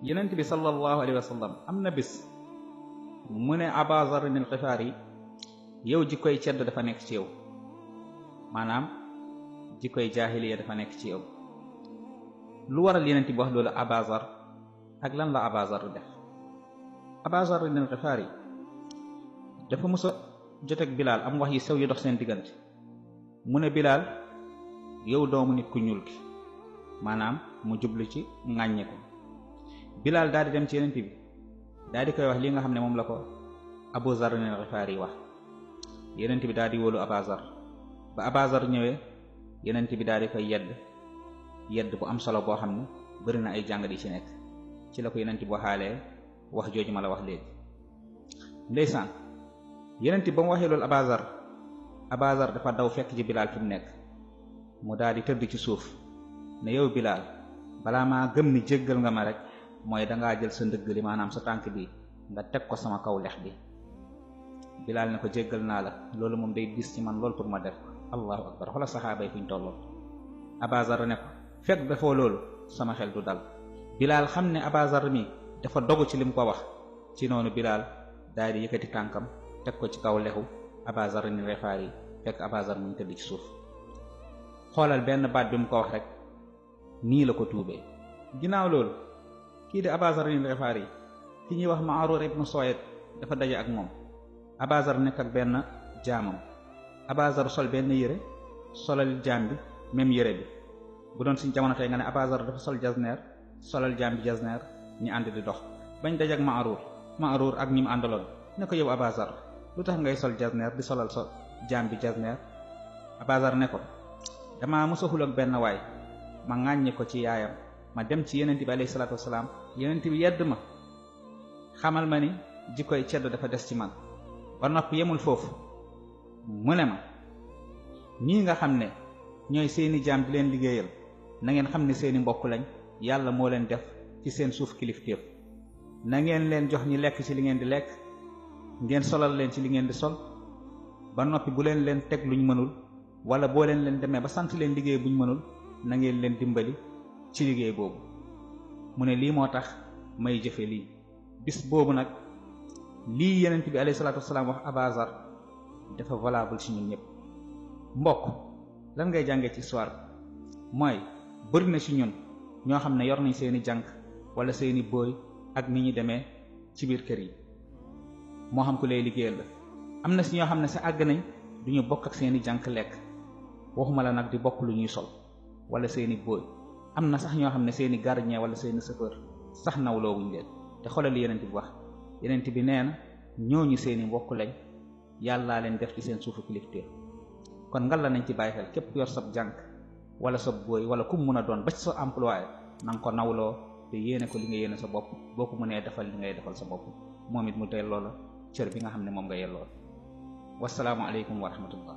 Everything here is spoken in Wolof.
yonent bi sallallahu alayhi wa sallam am na bis mu ne Aba Zarr al-Ghifari yow jikkoy cedd dafa nekk ci yow maanaam jikkoy jaahiliya dafa nekk ci yow. lu waral yonent bi wax loolu Aba Zarr ak lan la Aba Zarr def? Aba Zarr al-Ghifari dafa mës a joteeg Bilaal am wax yi sew yu dox seen diggante mu ne Bilaal yow doomu nit ku ñuul ki maanaam mu jublu ci ŋàññe ko. Bilaal daal di dem ci yonent bi daal di koy wax li nga xam ne moom la ko Abu Zarr al-Ghifari wax. yonent bi daal di wóolu Aba Zarr ba Aba Zarr ñëwee yonent bi daal di koy yedd bu am solo boo xam ne bëri na ay jàngat yi ci nekk. ci la ko yonent bi waxaalee wax jooju ma la wax léegi. ndeysaan yonent bi ba mu waxee loolu Aba Zarr dafa daw fekk ci Bilaal fi mu nekk mu daal di tëdd ci suuf ne yow Bilaal balaa maa gëm ni jéggal nga ma rek mooy dangaa jël sa ndëgg li maanaam sa tànk bi nga teg ko sama kaw lex bi. Bilaal ne ko jéggal naa la loolu moom day dis ci man lool pour ma def ko. allahu akbar xoolal saxaaba yi fuñ tolloon. Aba Zarr ne ko fekk dafoo loolu sama xel du dal. Bilaal xam ne Aba Zarr mi dafa dogu ci lim ko wax ci noonu Bilaal daal di yëkkati tànkam teg ko ci kaw lexu Aba Zarr al-Ghifari fekk Aba Zarr mu ngi tëdd ci suuf. xoolal benn baat bi mu ko wax rek nii la ko tuubee. ginnaaw loolu kii di Aba Zarr al-Ghifari ki ñuy wax Ma'rur ibn Suwayd dafa daje ak moom. Aba Zarr nekk ak benn jaamam. Aba Zarr sol benn yére solal jaam bi même yére bi. bu doon suñ jamono tey nga ne Aba Zarr dafa sol jasneer solal jaam bi jasneer ñu ànd di dox bañ daje ak Ma'rur ak ñi mu àndaloon ne ko yow Aba Zarr lu tax ngay sol jasneer di solal jaam bi jasneer. Aba Zarr ne ko damaa mos a xul ak benn waay ma ŋàññi ko ci yaayam ma dem ci yonent bi alayhi salaatu wasalaam yonent bi yedd ma xamal ma ni jikkoy cedd dafa des ci man ba noppi yemul foofu mu ne ma ñii nga xam ne ñooy seeni jaam di leen liggéeyal na ngeen xam ne seeni mbokk lañ yàlla moo leen def ci seen suuf kilifteef na ngeen leen jox ñi lekk ci li ngeen di lekk ngeen solal leen ci li ngeen di sol ba noppi bu leen teg luñ mënul wala boo leen demee ba sant leen liggéey buñ mënul na ngeen leen dimbali ci liggéey boobu. mu ne lii moo tax may jëfe lii. bis boobu nag lii yonent bi alayhi salaatu wasalaam wax Aba Zarr dafa valable ci ñun ñëpp. mbokk lan ngay jàngee ci histoire mooy bëri na ci ñun ñoo xam ne yor nañ seeni jànk wala seeni booy ak ni ñu demee ci biir kër yi moo xam ku lay liggéeyal la. am na si ñoo xam ne sa àgg nañ duñu bokk ak seeni jànk lekk waxuma la nag di bokk lu ñuy sol wala seeni booy. am na sax ñoo xam ne seeni gardien wala seeni chauffeur sax nawloo wuñ leen. te xoolal li yonent bi wax yonent bi nee na ñooñu seeni mbokk lañ yàllaa leen def ci seen suufu kilifteef. kon ngal la nañ ci bàyyi xel képp ku yor sab jànk wala sab booy wala ku mu mën a doon ba ci sa employé na nga ko nawloo te yéene ko li nga yéene sa bopp boo ko mënee defal li ngay defal sa bopp moom it mu delloo la cër bi nga xam ne moom nga yelloo. wasalaamu aleykum wa rahmatullah.